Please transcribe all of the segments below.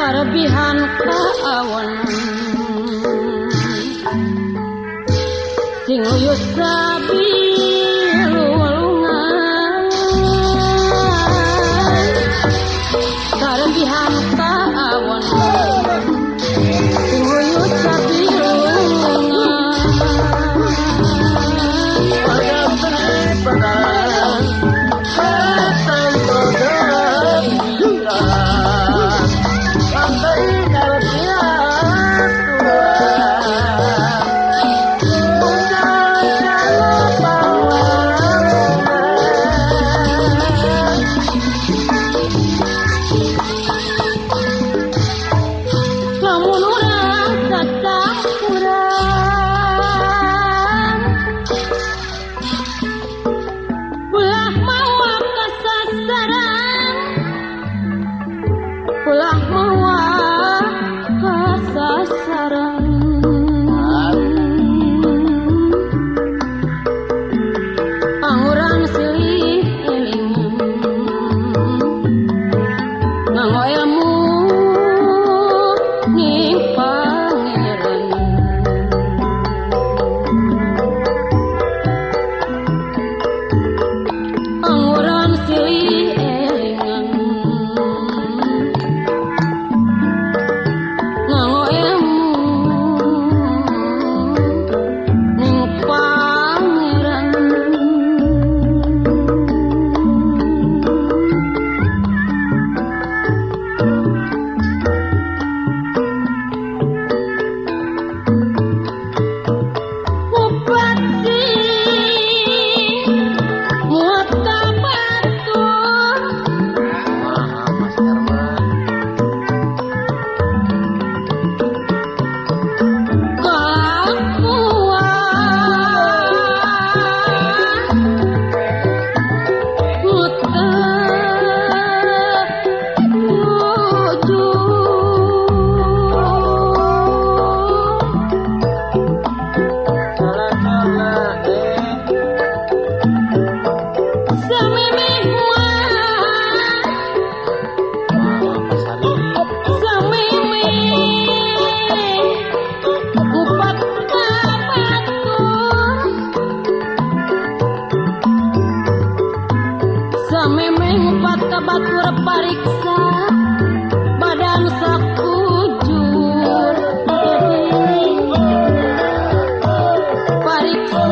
Karabihan kaawan sing uyus sabi lulungan karabihan kaawan sing uyus sabi lulungan ulah mawa kasasaran anguran silih elingan nganggo ilmu ning pangeran anguran silih elingan batur pariksa badan sakujur pariksa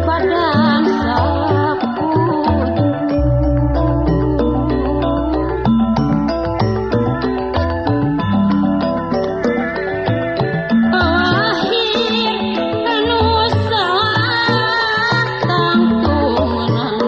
badan sakujur akhir anu salah tangtungan.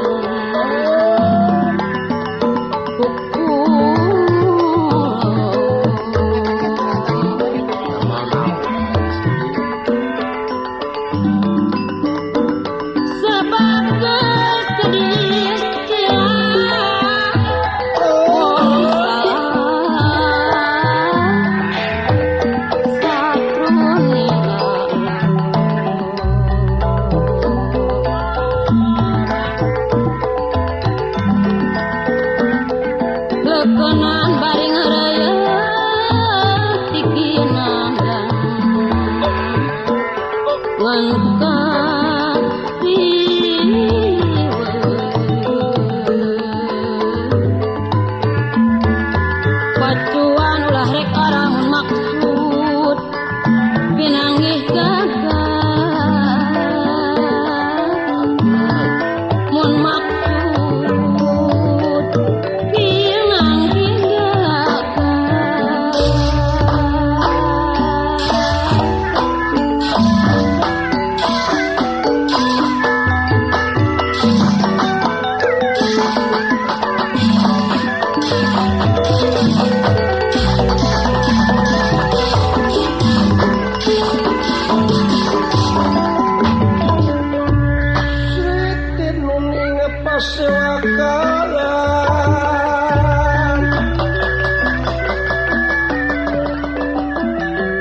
Pasewakalan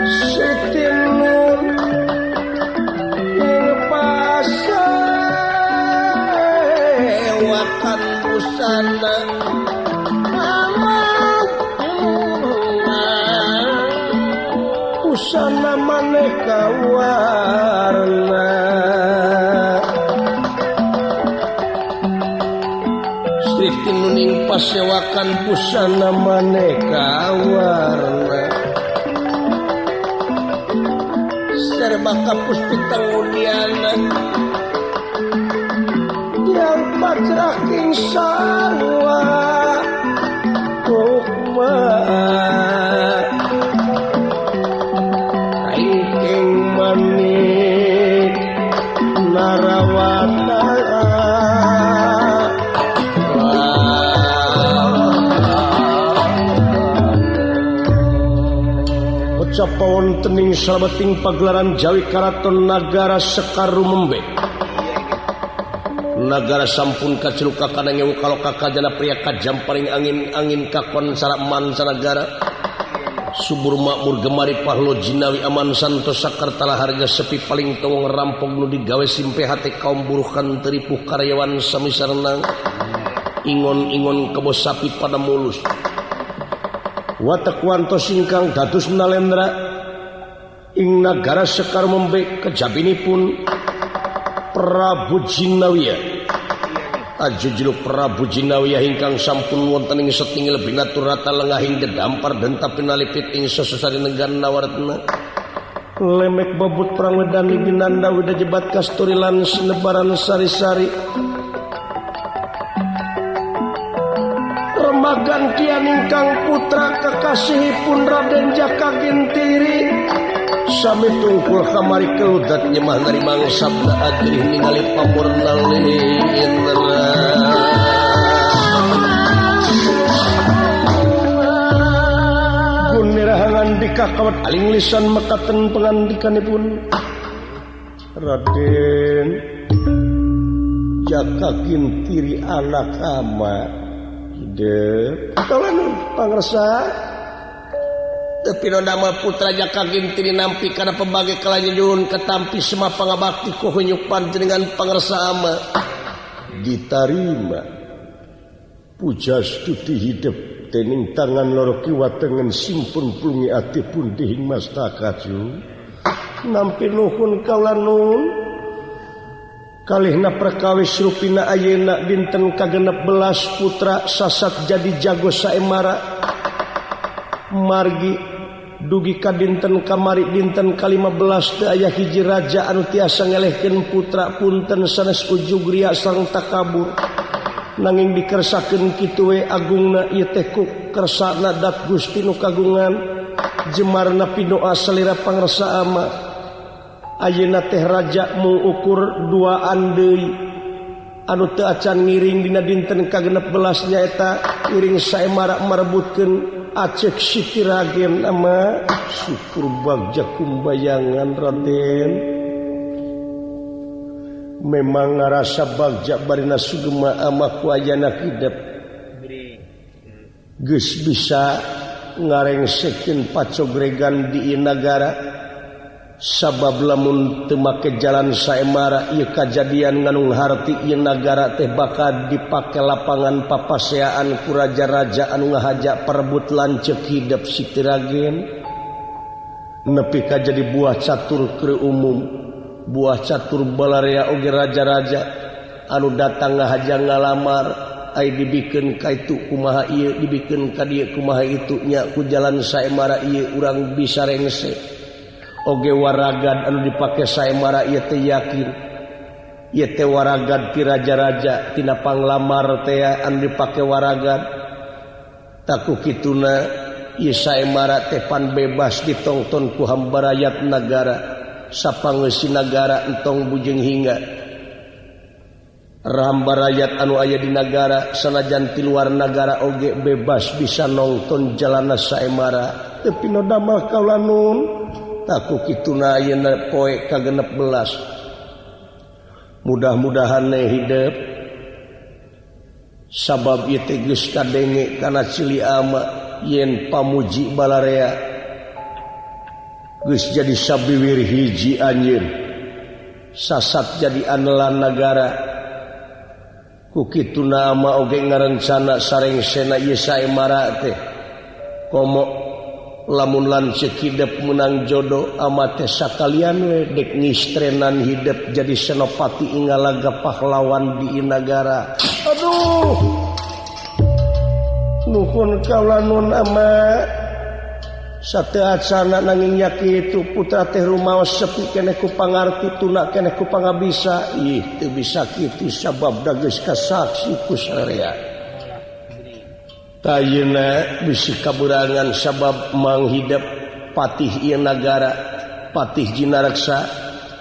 Siti Nun ing pasewakan busana busana maneka warna Siti Nuning pasewakan busana maneka warna serba kapus pitangudiana yang pacraking sarwa kukma ingking manik narawata ucap wonten ing salebeting pagelaran Jawi Karaton Nagara Sekar Rumembe. Nagara sampun kaceluka kana ngewu kaloka kajana pria kajamparing angin-angin kakon saraman sanagara. Subur makmur gemari pahlo jinawi aman santosa kartala harga sepi paling towong rampok nu digawe simpe hate kaum buruh kan teripuh karyawan sami sarenang. Ingon-ingon kebo sapi pada mulus. Watek wantos ingkang dados nalendra ing nagara Sekar Membe kejabinipun Prabu Jinawiya. Ajujuluk Prabu Jinawiya ingkang sampun wonten ing setingil binatur rata lengahing dedampar denta pinalipit ing sososari negara Nawaratna. Lemek babut perang wedan binanda wida jebat kasturi lan sinebaran sari-sari. Remagan kian ingkang putra kekasihipun Raden Jaka Gintiri sami tungkul kamari keludat nyemah narimang sabda ajrih ningali pamurna lindra. Gunirahangan dikakawat aling lisan mekaten pengandikanipun Raden Jaka Gintiri anak ama tolong pangersa tepi nama putra Jaka Gintiri nampi kana pembagai kalanyun ketampi semua pangabakti ku hunyuk panjenengan pangersa ama ditarima puja stuti hidup dening tangan loro kiwa tengen simpun plungi ati pundihing mastakaju nampi nuhun kaula nun kalihna perkawis rupina ayeuna dinten ka-16 putra sasat jadi jago saemara margi dugi ka dinten kamari dinten ka-15 teu aya hiji raja anu tiasa ngelehkeun putra punten sanes ujug ria sareng takabur nanging dikersakeun kitu we agungna ieu teh ku kersana dat Gusti nu kagungan jemarna pidoa salira pangersa ama ayeuna teh raja mung ukur duaan deui anu teu acan ngiring dina dinten ka-16 nyaeta ngiring saemara marebutkeun Acek Siti Ragen ama syukur bagja kumbayangan Raden memang ngarasa bagja barina sugema ama ku ayana hidep geus bisa ngarengsekeun pacogregan di nagara sabab lamun teu make jalan saemara ieu kajadian nganung harti ieu nagara teh bakal dipake lapangan papaseaan ku raja-raja anu ngahaja perebut lanceuk hidep Siti Ragen nepi ka jadi buah catur keur umum buah catur balarea oge raja-raja anu datang ngahaja ngalamar ai dibikeun ka itu kumaha ieu dibikeun ka dieu kumaha itu nya ku jalan saemara ieu urang bisa rengse oge waragad anu dipake saemara ieu teh yakin ieu teh waragad ti raja-raja tina panglamar teh anu dipake waragad taku kituna ieu saemara teh pan bebas ditongton ku hambarayat nagara sapangeusi nagara entong bujeng hingga rambarayat anu aya di nagara sanajan ti luar nagara oge bebas bisa nongton jalana saemara teu pinodamah kaula nun taku kituna ayeuna poe ka-16 mudah-mudahan ne hidep Sabab ieu teh geus kadenge kana cili ama yen pamuji balarea geus jadi sabiwir hiji anjeun sasat jadi andalan nagara. Ku kituna ama oge ngarencana sareng sena ieu saemara teh komo lamun lanceuk hidep menang jodoh ama teh sakalian we dek ngistrenan hidep jadi senopati ingalaga pahlawan di nagara. Aduh, nuhun kaula nun ama sateuacana nanging nya kitu putra teh rumaos sepi keneh ku pangarti tuna keneh ku pangabisa. Ih teu bisa kitu sabab da geus kasaksi ku sararea. Ayeuna bisi kaburangan sabab manghidep patih ieu nagara patih Jinareksa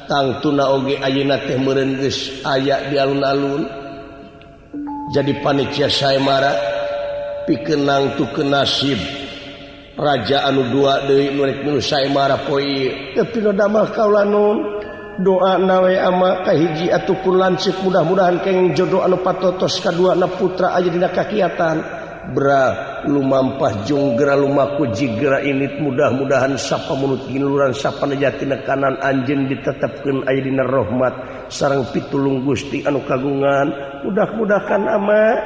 tangtuna oge ayeuna teh meureun geus aya di alun-alun jadi panitia saemara pikeun nangtukeun nasib raja anu dua deui nu rek nu saemara poe ieu. Teu pinodamal kaula nun doa nawe ama kahiji atuh kun lanceuk mudah-mudahan kenging jodoh anu patotos kaduana putra aya dina kakiatan. Bra lumampah junggra lumaku jigra init mudah-mudahan sapa mulut ginuran sapa nejatina kanan anjeun ditetepkeun aya dina rahmat sareng pitulung Gusti anu kagungan. Mudah-mudahan ama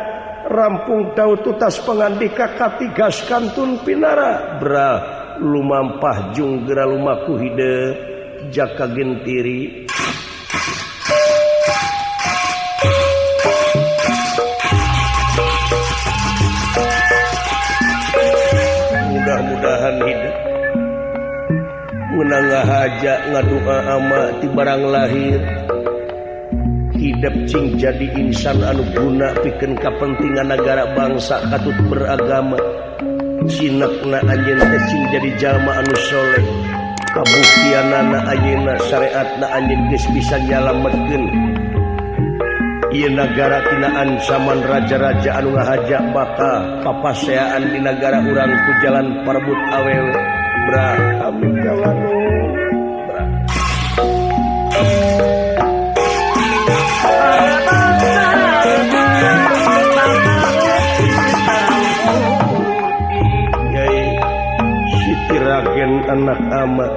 rampung tau tutas pangandika katigas kantun pinara. Bra lumampah junggra lumaku hidep jaka gentiri. Mudah-mudahan hidup menang ngahaja ngadua ama ti barang lahir hidup cing jadi insan anu guna pikeun kapentingan nagara bangsa katut beragama cinekna anjeun teh cing jadi jalma anu soleh kabuktianana ayeuna syariatna anjeun geus bisa nyalametkeun ieu nagara tina ancaman raja-raja anu ngahaja bakal papaseaan di nagara urang ku jalan parebut awewe. Bra amin kalanu bra. Nyai Siti Ragen anak ama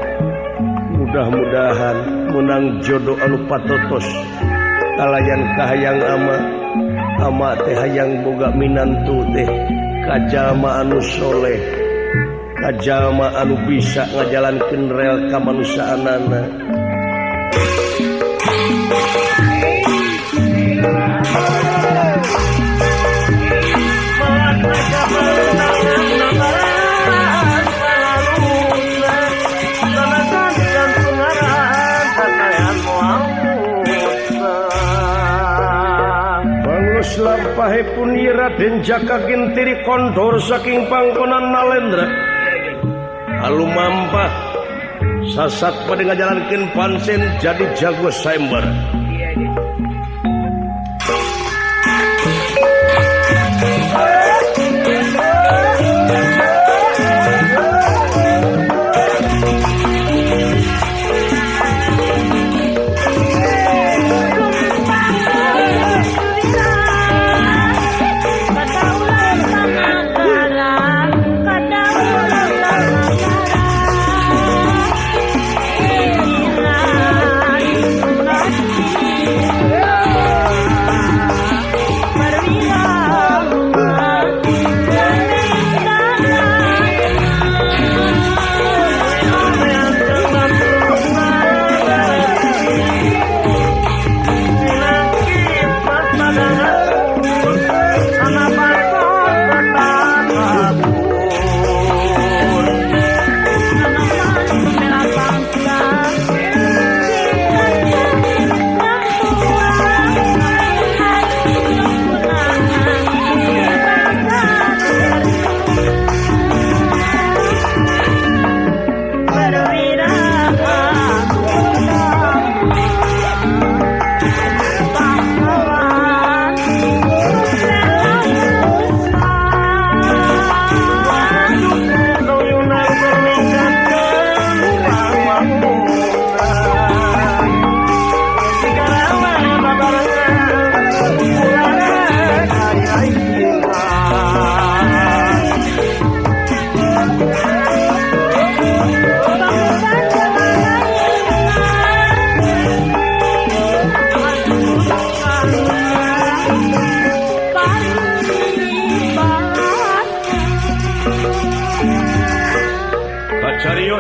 mudah-mudahan menang jodoh anu patotos kalayan kahayang ama ama teh hayang boga minantu teh kajalma anu soleh kajalma anu bisa ngajalankeun rel kamanusiaanana. Lampahipun Raden Jaka Gentiri kondor saking pangkonan Nalendra alumampah sasat pada ngajalankeun pancen jadi jago sayembara.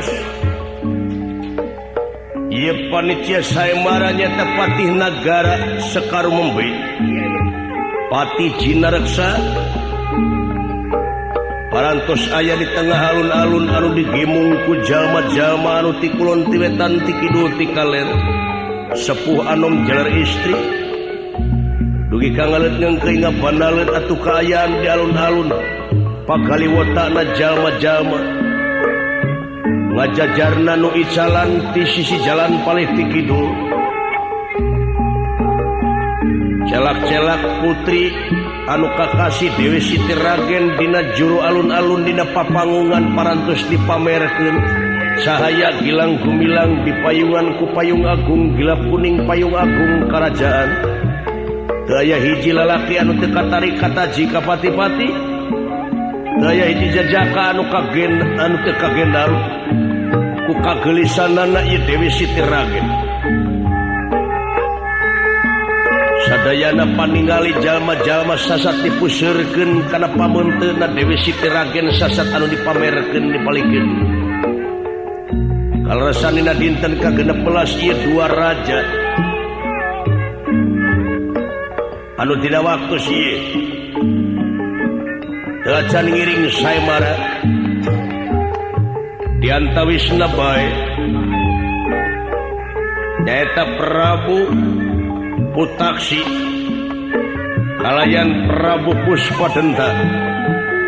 Parantos ieu panitia sayembara nyaeta Patih Nagara Sekar Mumbi, Patih Jinareksa. Parantos aya di tengah alun-alun anu digimung ku jalma-jalma anu ti kulon ti wetan ti kidul ti kaler, sepuh anom jalar istri. Dugi ka ngaleut ngeungkeuy ngabandaleut atuh kaayaan di alun-alun. Pakaliwotana jalma-jalma ngajajarna nu icalan ti sisi jalan palih ti kidul. Celak-celak putri anu kakasih Dewi Siti Ragen dina juru alun-alun dina papangungan parantos dipamerkeun. Cahaya gilang gumilang di payungan ku payung agung gilap kuning payung agung karajaan. Teu aya hiji lalaki anu teu katarik kataji ka pati-pati. Teu aya hiji jajaka anu kagen anu teu kagendar ku kageulisanana ieu Dewi Siti Ragen. Sadayana paningali jalma-jalma sasat dipuseurkeun kana pameunteuna Dewi Siti Ragen sasat anu dipamerkeun dipalikeun. Kaleresan dina dinten ka-16 ieu dua raja anu dina waktu ieu teu acan ngiring sayembara diantawisna bae nyaeta Prabu Putaksi kalayan Prabu Puspadenta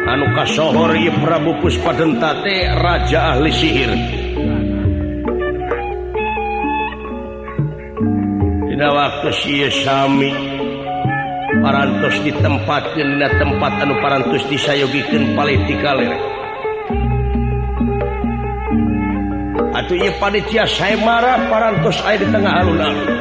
anu kasohor ieu Prabu Puspadenta teh raja ahli sihir. Dina waktu ieu sami parantos ditempatkeun dina tempat anu parantos disayogikeun palih ti kaler. Atuh ieu panitia sayembara parantos aya di tengah alun-alun.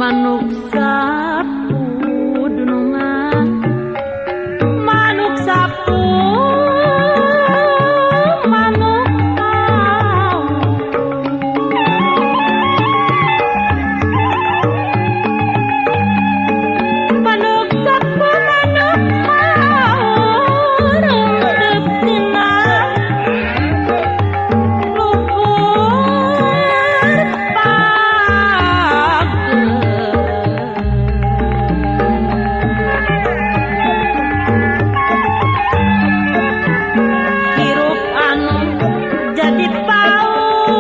Manuk sapu dunungan, manuk sapu, manuk tahu. Manuk sapu, manuk tahu, rentep tina luhur pager. Hirup anu jadi paur,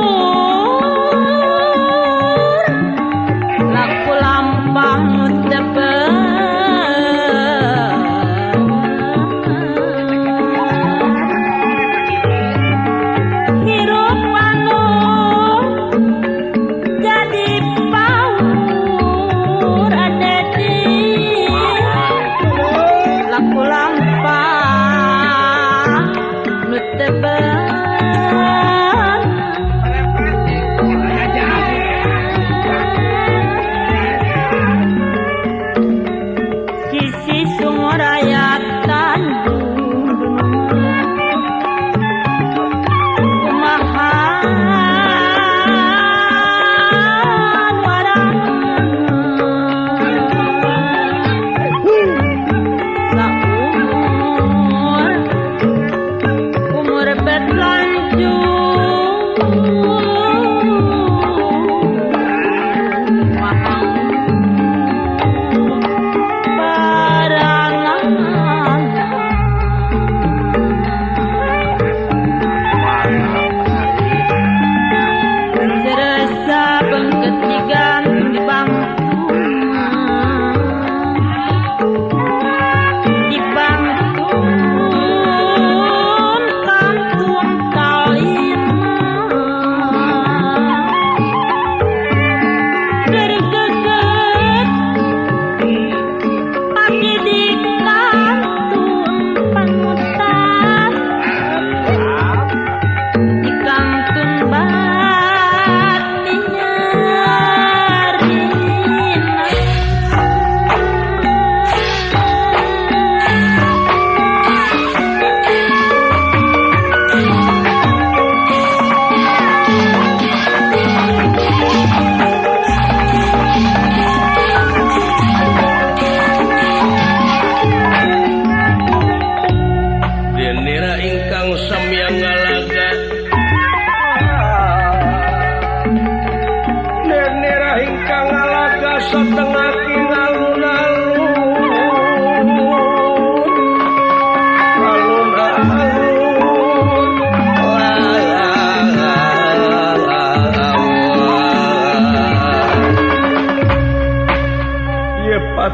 laku lampah nu teu bener. Hirup anu jadi paur ada di laku lampah nu teu bener.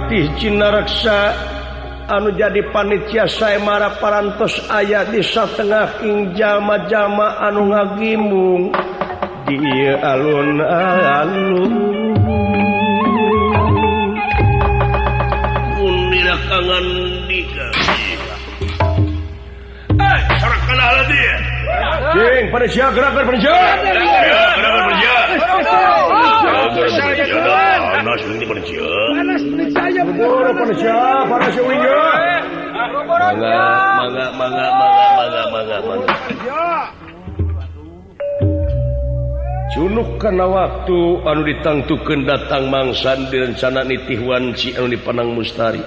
Patih Cinareksa anu jadi panitia saemara parantos aya di satengah ing jalma-jalma anu ngagimbung di ieu alun-alun. Unira kangen dika. Jing, panitia gerakan panitia. Gerakan panitia. Panas ini panitia. Panas panitia. Panitia, panas uingnya. Mangga, mangga, mangga, mangga, mangga, mangga. Cunuk kana waktu anu ditangtukeun datang mangsan direncana nitih wanci anu dipanang mustari.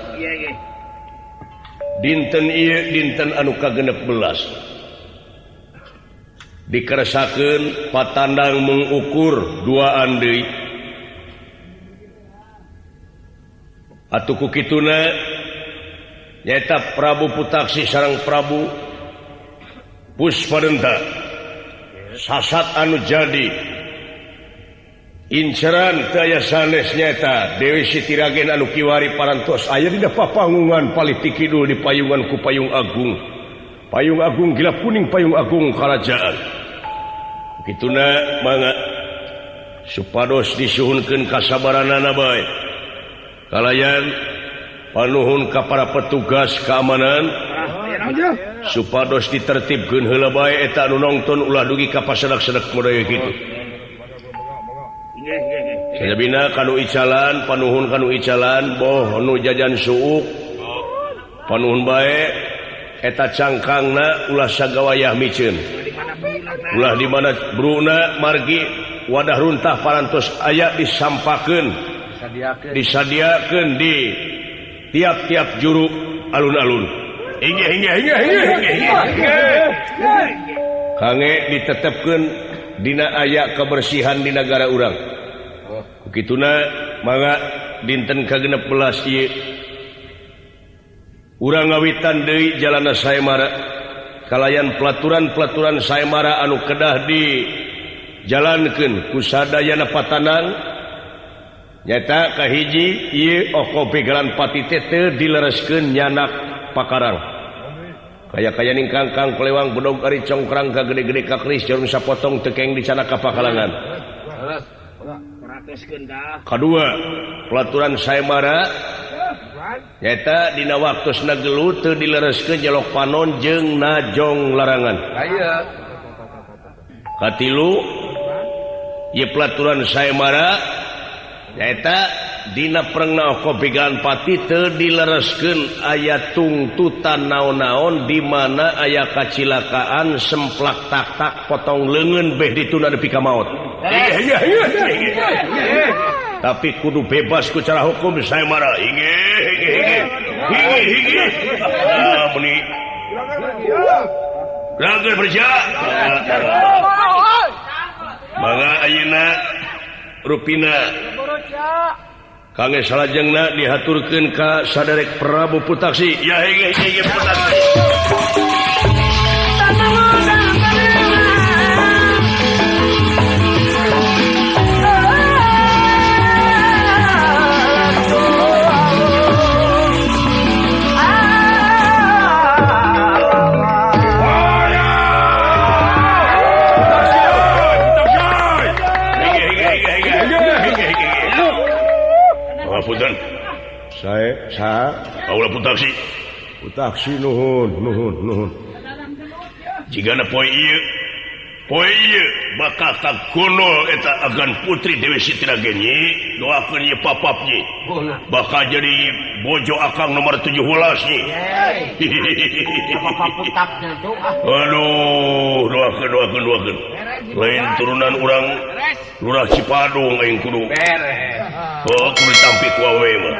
Dinten ieu dinten anu ka-16. Dikeresakeun patandang mengukur duaan deui. Atuh ku kituna nyaeta Prabu Putaksi sareng Prabu Puspadenta sasat anu jadi inceran teu aya sanes nyaeta Dewi Siti Ragen anu kiwari parantos aya dina papanggungan paliti kidul di payungan ku Payung Agung. Payung Agung gila kuning Payung Agung kerajaan. Kituna mangga supados disuhunkeun kasabaranana bae. Kalayan panuhun ka para petugas keamanan supados ditertibkeun heula bae eta anu nongton ulah dugi ka pasedak-sedak modaya kitu. Sajabina kanu icalan panuhun kanu icalan boh nu jajan suuk panuhun bae eta cangkangna ulah sagawayah miceun. Ulah di mana bruna margi wadah runtah parantos aya disampakeun disadiakeun di tiap-tiap juru alun-alun. Inggih inggih inggih inggih. Kange ditetepkeun dina aya kebersihan di nagara urang. Kituna mangga dinten ka-16 ieu urang ngawitan deui jalana saemara kalayan pelaturan-pelaturan saemara anu kedah di jalankeun ku sadayana patanang nyata kahiji ieu oko begalan pati teh teu dilereskeun nyanak pakarang kaya-kaya ning kangkang kelewang bedog ari congkrang ka gede-gede ka keris jarum sapotong tekeng di sana ka pakalangan. Kadua pelaturan saemara nyata dina waktosna gelut teu dilereskeun jelok panon jeung najong larangan. Katilu ieu pelaturan saemara nyaeta dina perengna oko begalan pati teu dilereskeun aya tungtutan naon-naon di mana aya kacilakaan semplak tak-tak potong leungeun beh dituna nepi ka maot. Tapi kudu bebas ku cara hukum saemara. Inggih inggih inggih inggih. Ah meni. Gerakan berja. Mangga ayeuna rupina kangge salajengna dihaturkeun ka saderek Prabu Putaksi. Ya inggih inggih Putaksi. Punten. Sae saha? Kaula Putaksi. Putaksi nuhun nuhun nuhun. Jigana poe ieu bakal kagonol eta agan putri Dewi Siti Ragen nyi, doakeun ieu papap nyi. Bakal jadi bojo akang nomor 17 nyi. Aduh, doakeun doakeun doakeun. Lain turunan urang Lurah Cipadung aing kudu. Oh, kudu ditampi ku awe mah.